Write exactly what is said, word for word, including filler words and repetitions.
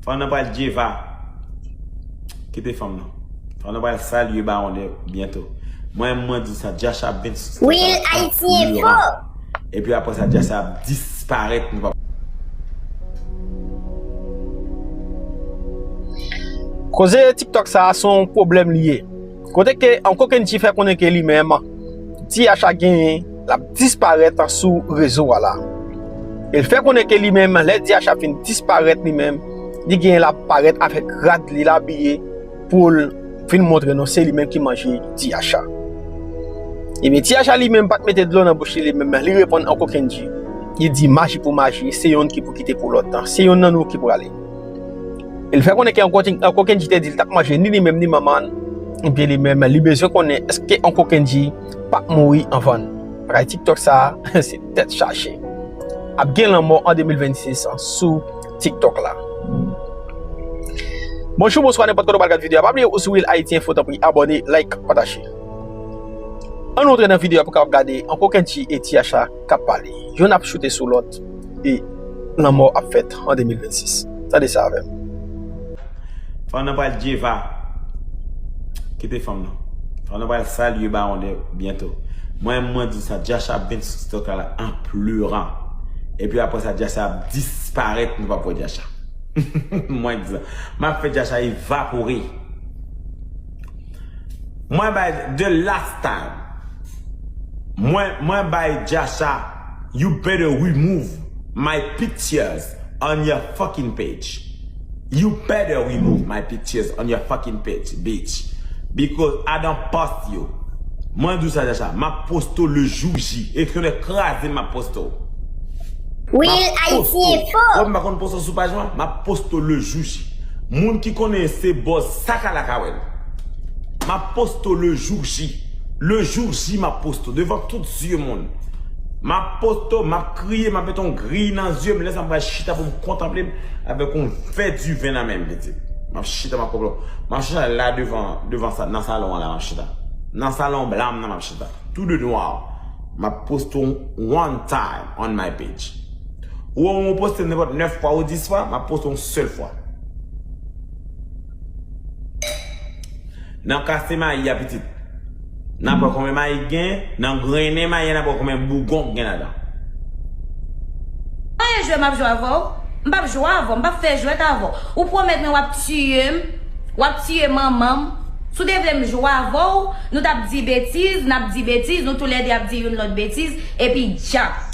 Fanm nan pral Jeva. Kite fanm nan. Fanm nan pral salye Bawon de byento. Mwen, mwen di sa, Dyacha ap vin sou Will Haiti Info. Epi apre sa, Dyacha ap disparèt. Nou pa... Koze TikTok sa a, se yon pwoblèm li ye. Kote ke Uncle Kendji fè konnen ke li menm, Dyacha genyen, l ap disparèt sou rezo a la. E l fè konnen ke li menm, lè Dyacha fin disparèt li menm, li genyen l ap parèt avèk rad li l abiye pou l vin montre nou se li menm ki manje Dyacha. Ebyen, Dyacha li menm pa t mete dlo nan bouch li, li menm, li reponn Uncle Kendji. Li di maji pou maji, se yonn ki pou kite pou lòt lan. Se yonn nan nou ki prale. E l fè konnen ke Uncle Kendji te di l t ap manje ni li menm ni manman l. Ebyen li menm, li bezwen konnen èske Uncle Kendji p ap mouri anvan l. Bagay TikTok sa a, se tèt chaje. Ap gen lanmò an de mil vennsis sou TikTok la. Bonjou, bonswa, nenpòt kote w pral gad videyo a. Pa bliye ou sou Will Haiti Info, tanpri abòne, like, pataje. Ann antre nan videyo a pou kapab gade Uncle Kendji e Dyacha k ap pale. Youn ap choute sou lòt e lanmò ap fèt an de mil vennsis. Tande sa avè m. Fanm nan pral Jeva. Kite fanm nan. Fanm nan pral salye Bawon de byento. Mwen, mwen di sa, Dyacha ap vin sou TikTok la an pleran. Epi apre sa, Dyacha ap disparèt, nou p ap wè Dyacha. Mwen di sa. M ap fè Dyacha evapore. Mwen bay the last time. Mwen, mwen bay Dyacha, you better remove my pictures on your fucking page. You better remove my pictures on your fucking page, bitch. Because I don't post you. Mwen di w sa, Dyacha, m ap poste w le jour J. E ke lè kraze, m ap poste w. Will Haiti Info. Wè, m pa konn poste w sou paj mwen, m ap poste w le jour J. Moun ki konnen se bòz sa ka la ka wè l. M ap poste w le jour J. Le jour J, m ap poste w devan tout zye moun. M ap poste w, m ap kriye, m ap mete yon griy nan zye m. Lè sa m pral chita pou m kontanple m avèk yon vè diven nan men m, pitit. M ap chita, m ap konplo. M ap chita la devan, devan sa, nan salon an la, m ap chita. Nan salon blan m nan, m ap chita. Tou de nwa. M ap poste w one time on my page. Ou wè, ou poste nenpòt nèf fwa ou dis fwa, m ap poste yon sèl fwa. Nan kase mayi a, pitit. N ap wè konbyen mayi k gen, nan grennen mayi a, n ap wè konbyen bougon k gen ladan. Anyen jwè m ap jwe avè w? M p ap jwe avè w, m p ap fè jwèt avè w. Ou pwomèt mwen w ap tiye m, w ap tiye manman m. Si w te vle m jwe avè w, nou t ap di betiz, n ap di betiz, nou toulède ap di youn lòt betiz, epi djap.